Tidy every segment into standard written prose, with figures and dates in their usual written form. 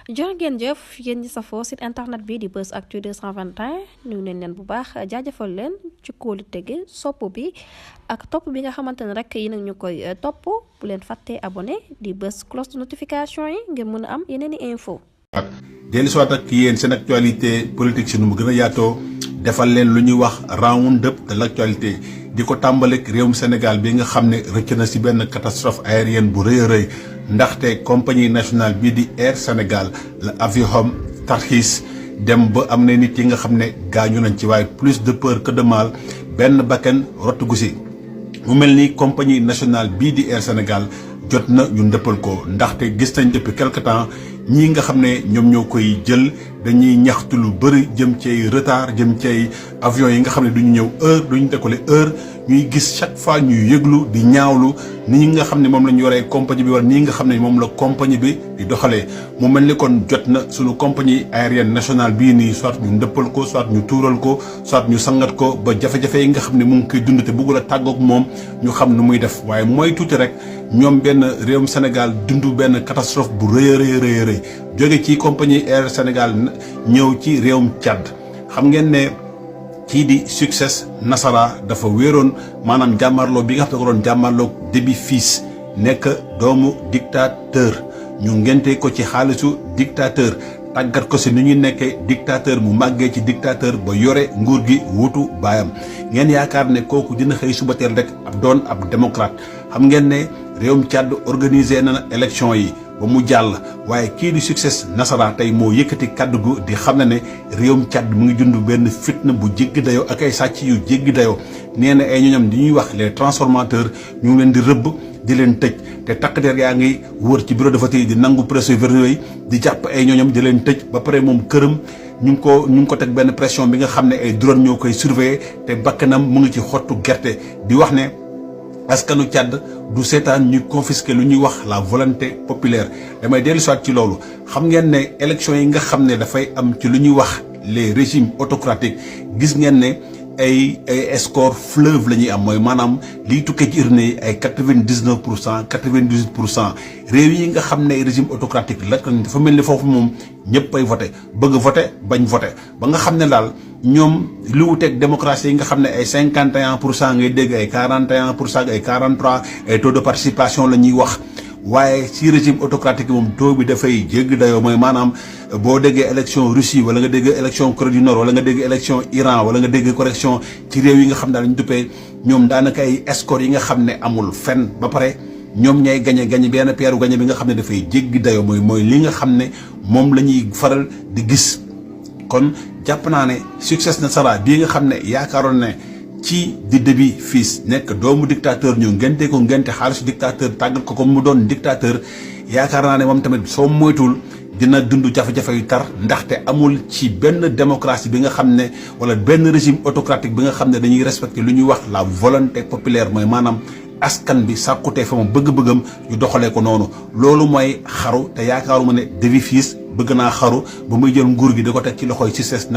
jërë ngeen jëf yéen ñi safoo site internet bi di Buzz Actu 221 nuyu nañ leen bu baax jaajëfal leen ci kóolu tege sopp bi ak topp bi nga xamante ne rek yi nag ñu koy topp bu leen fàttee abonné di bës cloche de notification yi ngir mën a am yeneen i info dellu soit ak yéen seen actualité politique si nu mu gën a yaatoo defal leen lu ñuy wax round up de l' actualité di ko tàmbaleeg réewum Sénégal bi nga xam ne rëcc na si benn catastrophe aérienne bu rëy a rëy ndaxte compagnie nationale bii di Air Sénégal la avion tarxiis dem ba am na nit yi nga xam ne gaañu nañ ci waaye plus de peur que de mal benn bakkan rottugu si mu mel ni compagnie nationale bii di Air Sénégal jot na ñu ndëppal ko ndaxte gis nañ depuis quelque temps ñii nga xam ne ñoom ñoo koy jël dañuy ñaxtu lu bëri jëm ci retard jëm ci avion yi nga xam ne duñu ñëw heure duñu décoller heure ñuy gis chaque fois ñuy yëglu di ñaawlu ni nga xam ne moom la ñu yoree compagnie bi wala nii nga xam ne moom la compagnie bi di doxalee mu mel ni kon jot na suñu compagnie aérienne nationale bii nii soit ñu ndëppal ko soit ñu tuural ko soit ñu sangat ko ba jafe-jafe yi nga xam ne mu ngi koy dund te bëggul a tàggoog moom ñu xam nu muy def waaye mooy tuuti rek ñoom benn réewum Sénégal dund benn catastrophe bu rëy a rëy a rëy jóge ci compagnie Air Sénégal ñëw ci réewum Tchad xam ngeen ne kii di Success Nasara dafa wéeroon maanaam jàmmarloo bi nga xam ne ko doon jàmmarloo Déby Fils nekk doomu dictateur ñu ngente ko ci xaalisu dictateur tàggat ko si ni ñuy nekkee dictateur mu màggee ci dictateur ba yore nguur gi wutu baayam ngeen yaakaar ne kooku dina xëy suba teel rek ab doon ab démocrate xam ngeen ne réewum Tchad organisé na élection yi ba mu jàll waaye kii di Success Nasara tey moo yëkkati kàddu gu di xam ne réewum Tchad mu ngi dund benn fitna bu jéggi dayoo ak ay sàcc yu jéggi dayoo nee na ay ñoñam di ñuy wax les transformateurs ñu ngi leen di rëbb di leen tëj te takk der yaa ngi wër ci bureau de vote yi di nangu préso-verbaux yi di jàpp ay ñoñam di leen tëj ba pare moom këram ñu ngi ko teg benn pression bi nga xam ne ay drone ñoo koy surveiller te bakkanam mu ngi ci xottu gerte di wax ne askanu Tchad du seetaan ñu confisquer lu ñuy wax la volonté populaire damay dellu soit ci loolu xam ngeen ne élection yi nga xam ne dafay am ci lu ñuy wax les régimes autocratiques gis ngeen ne ay score fleuve la ñuy am mooy maanaam liy tukkee ci urne yi ay 99% 98% réew yi nga xam ne régime autocratique la dafa mel ni foofu moom ñëpp ay voté bëgg voté bañ voté ba nga xam ne daal ñoom li wuteeg démocratie yi nga xam ne ay 51% ngay dégg ay 41% ay 43 ay taux de participation la ñuy wax waaye ci régime autocratique moom taux bi dafay jéggi dayoo mooy maanaam boo déggee élection Russie wala nga dégg élection Corée du Nord wala nga dégg élection Iran wala nga dégg correction ci réew yi nga xam ne dañu duppee ñoom daanaka ay score yi nga xam ne amul fenn ba pare ñoom ñay gañe benn peeru gañe bi nga xam ne dafay jéggi dayoo mooy li nga xam ne moom la ñuy faral di gis kon jàpp naa ne Success Nasara bii nga xam ne yaakaaroon ne ci di Déby Fils nekk doomu dictateur ñu ngente ko ngente xaalisu dictateur tàggal ko mu doon dictateur yaakaar naa ne moom tamit soo moytuwul dina dund jafe-jafe yu tar ndaxte amul ci benn démocratie bi nga xam ne wala benn régime autocratique bi nga xam ne dañuy respecter lu ñuy wax la volonté populaire mooy maanaam askan bi sàkkutee fa moom bëgg-bëggam ñu doxalee ko noonu loolu mooy xaru te yaakaaruma ne Déby Fils bëgg naa xaru ba muy jël nguur gi di ko teg ci loxoy Success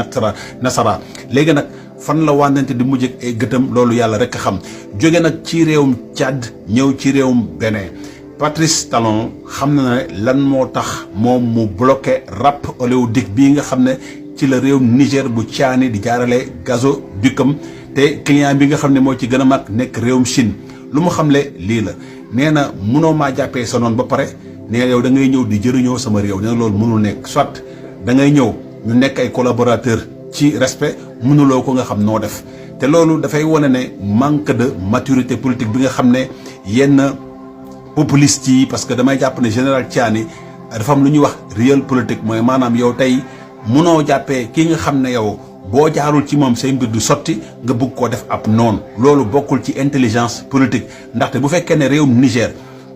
Nasara léegi nag fan la wànnante di mujj ak ay gëtam loolu yàlla rek a xam jóge nag ci réewum Tchad ñëw ci réewum Bénin Patrice Talon xam na ne lan moo tax moom mu bloqué rap oléoduc bii nga xam ne ci la réewum Niger bu Tchani di jaarale gazoducam te client bi nga xam ne moo ci gën a mag nekk réewum Chine lu mu xamle lii la nee na munoo maa jàppee sa noonu ba pare nee yow da ngay ñëw di jëriñoo sama réew nee na loolu mënul nekk soit da ngay ñëw ñu nekk ay collaborateur ci respect mënuloo ko nga xam noo def te loolu dafay wane ne manque de maturité politique bi nga xam ne yenn populistes yi parce que damay jàpp ne général Tchani dafa am lu ñuy wax réel politique mooy maanaam yow tey mënoo jàppee kii nga xam ne yow boo jaarul ci moom say mbir du sotti nga bëgg koo def ab noonu loolu bokkul ci intelligence politique ndaxte bu fekkee ne réewum Niger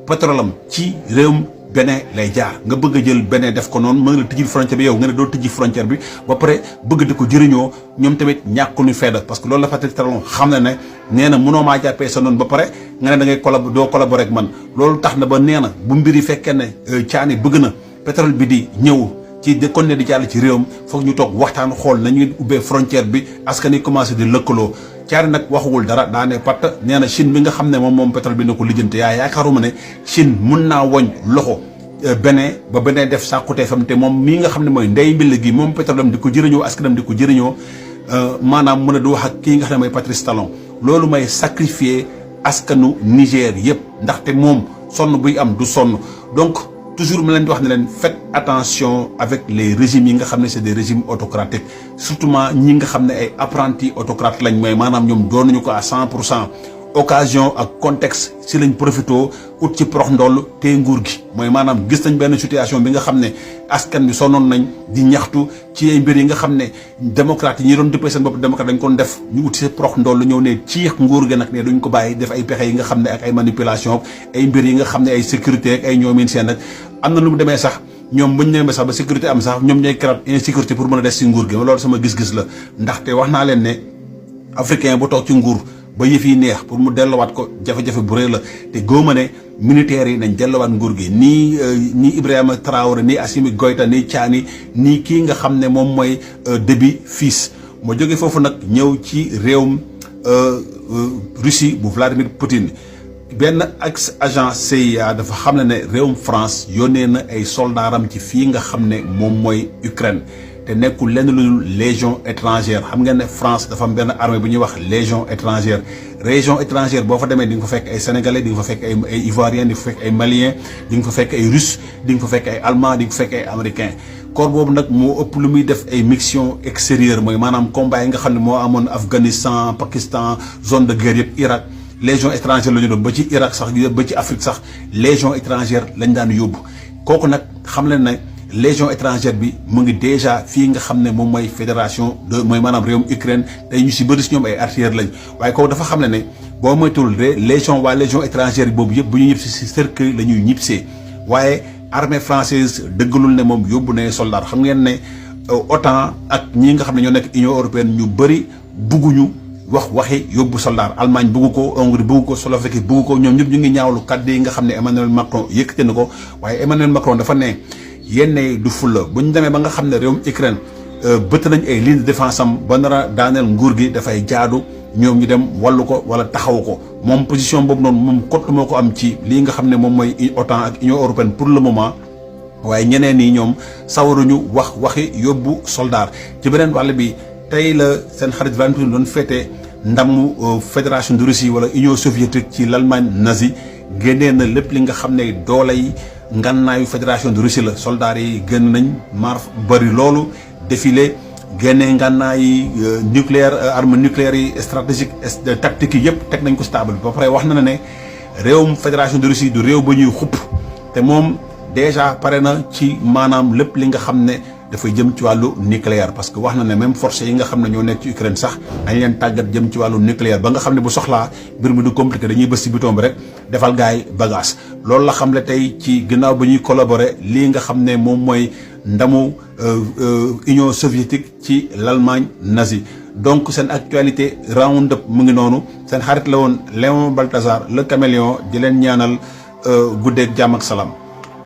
pétrole am ci réewum Bénin lay jaar nga bëgg a jël Bénin def ko noonu mën la tijji frontière bi yow nga ne doo tijji frontière bi ba pare bëgg di ko jëriñoo ñoom tamit ñàkkuñu fayda parce que loolu la Patrice Talon xam na ne nee na mënoo maa jàppee sa noonu ba pare nga ne da ngay doo collaborer ak man loolu tax na ba nee na bu mbir yi fekkee ne Tchani bëgg na pétrole bi di ñëw ci kon ne di jàll ci réewam foog ñu toog waxtaan xool nañuy ubbee frontière bi askan yi commencé di lëkkaloo Tchani nag waxuwul dara daane patt nee na Chine bi nga xam ne moom pétrole bi na ko lijjante yaakaaruma ne Chine mun naa woñ loxo Bénin ba Bénin def sàkkuteefam te moom mii nga xam ne mooy ndey mbill gi moom pétrole am di ko jëriñoo askanam di ko jëriñoo maanaam mën a du wax ak kii nga xam ne mooy Patrice Talon loolu may sacrifier askanu Niger yëpp ndaxte moom sonn buy am du sonn donc toujours ma leen di wax ne leen faites attention avec les régimes yi nga xam ne c'est des régimes autocratiques surtout ñi nga xam ne ay apprentis autocrates lañ mooy maanaam ñoom doonuñu ko à 100%. occasion ak contexte si lañ profito ut ci prox ndoll te nguur gi mooy maanaam gis nañ benn situation bi nga xam ne askan bi sonnoon nañ di ñaxtu ci ay mbir yi nga xam ne démocrate yi ñi doon dëppee seen bopp démocrate dañ ko def ñu ut si prox ndoll ñëw ne ciix nguur gi nag ne duñ ko bàyyi def ay pexe yi nga xam ne ak ay manipulation ay mbir yi nga xam ne ay sécurité ak ay ñoomin seen nag am na lu mu demee sax ñoom buñ demee sax ba sécurité am sax ñoom ñooy créer insécurité pour mën a des si nguur gi loolu sama gis-gis la ndaxte wax naa leen ne africain bu toog ci nguur ba yëf yi neex pour mu delluwaat ko jafe-jafe bu rëy la te góoma ne militaires yi nañ delluwaat nguur gi nii Ibrahima Traoré nii Assimi Goïta nii Tiani nii kii nga xam ne moom mooy Déby Fils moo jóge foofu nag ñëw ci réewum Russie bu Vladimir Poutine benn ex agent CIA dafa xam ne réewum France yónnee na ay soldaaram ci fii nga xam ne moom mooy Ukraine te nekkul lenn lu dul légion étrangère xam ngeen ne France dafa am benn armée bu ñuy wax légion étrangère région étrangère boo fa demee di nga fa fekk ay sénégalais di nga fa fekk ay ivoiriens di nga fa fekk ay maliens di nga fa fekk ay russes di nga fa fekk ay allemands di nga fa fekk ay américains corps boobu nag moo ëpp lu muy def ay mission extérieure mooy maanaam combat yi nga xam ne moo amoon Afghanistan Pakistan zone de guerre yëpp Irak légion étrangère la ñu doon ba ci Irak sax ba ci Afrique sax légion étrangère lañ daan yóbbu kooku nag xam leen ne légion étrangère bi mu ngi déjà fii nga xam ne moom mooy fédération de mooy maanaam réewum Ukraine tey ñu si bëri si ñoom ay artilleurs lañ waaye kooku dafa xam ne boo moytuwul légion étrangère boobu yëpp bu ñu ñib si cercueil la ñuy ñibsee waaye armée française dëggalul ne moom yóbbu ne soldat xam ngeen ne OTAN ak ñi nga xam ne ñoo nekk Union européenne ñu bëri bugguñu waxi yóbbu soldat Allemagne buggu ko Hongrie buggu ko Slovaquie buggu ko ñoom ñëpp ñu ngi ñaawlu kàddu yi nga xam ne Emmanuel Macron yëkkate na ko waaye Emmanuel Macron dafa ne yenn du fulla bu ñu demee ba nga xam ne réewum Ukraine bëtt nañ ay ligne de défense am ba nar a daaneel nguur gi dafay jaadu ñoom ñu dem wallu ko wala taxaw ko moom position boobu noonu moom kott moo ko am ci lii nga xam ne moom mooy OTAN ak Union européenne pour le moment waaye ñeneen ñi ñoom sawaruñu waxi yóbbu soldat ci beneen wàll bi tey la seen xarit Vladimir Poutine doon féete ndamu fédération de Russie wala Union soviétique ci l'Allemagne nazi génnee na lépp li nga xam ne doole yi ngannaayu fédération de Russie la soldats yi gën nañ maar bëri loolu défilé génnee ngànnaay yi nucléaire arme nucléaire yi stratégique tactique yi yëpp teg nañ ko stable ba pare wax na ne réewum fédération de Russie du réew ba ñuy xupp te moom déjà pare na ci maanaam lépp li nga xam ne dafay jëm ci wàllu nucléaire parce que wax na ne même force yi nga xam ne ñoo nekk ci Ukraine sax dañ leen tàggat jëm ci wàllu nucléaire ba nga xam ne bu soxlaa mbir mi du compliqué dañuy bës ci bouton bi rek defal gaay bagage loolu la xam ne tey ci ginnaaw ba ñuy collaborer lii nga xam ne moom mooy ndamu Union soviétique ci l'Allemagne nazie donc seen actualité round up mu ngi noonu seen xarit la woon Léon Balthazar le caméléon di leen ñaanal guddeeg jàmm ak salaam